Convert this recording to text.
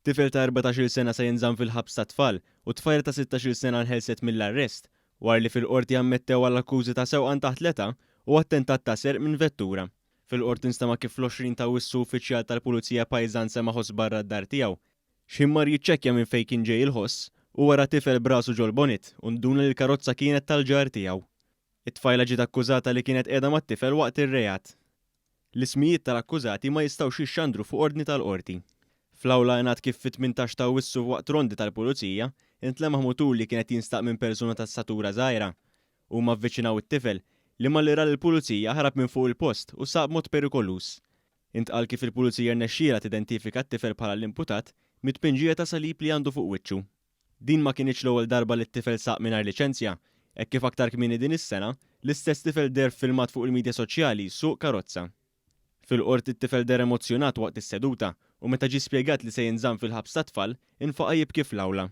Tifel ta' 14-il sena se jinżamm fil-ħabs tat-tfal u tfajla ta' 16-il sena nħelset mill-arrest wara li fil-Qorti ammettew għall-akkużi ta' sewqan taħt l-età u attentat ta' serq minn vettura. Fil-Qorti nstema' kif fl-20 ta' Awwissu uffiċjal tal-Pulizija pajżan sema' ħoss barra d-dar tiegħu. X'ħin mar jiċċekkja minn fejn kien ġej il-ħoss, huwa ra tifel b'rasu ġol-bonnet u nduna li l-karozza kienet tal-ġar tiegħu. It-tfajla ġiet akkużata li kienet qiegħda mat-tifel waqt ir-reat. L-ismijiet tal-akkużati ma jistgħux jixxandru fuq ordni tal-Qorti. Fl-awla ingħad kif fit-18 ta' Awwissu waqt rondi tal-Pulizija, intlemaħ mutur li kien qed jinstaq minn persuna ta' statura żgħira. Huma avviċinaw it-tifel, li malli ra lill-Pulizija ħarab minn fuq il-post u saq b'mod perikoluż. Intqal kif il-Pulizija rnexxielha tidentifika t-tifel bħala l-imputat mit-tpinġija ta' salib li għandu fuq wiċċu. Din ma kinitx l-ewwel darba li t-tifel saq mingħajr liċenzja, hekk kif aktar kmieni din is-sena, l-istess tifel deher f'filmat fuq il-midja soċjali jsuq karozza. Fil-Qorti t-tifel deher emozzjonat waqt is-seduta u meta ġie spjegat li se jinżamm fil-ħabs tat-tfal, infaqa' jibki fl-awla.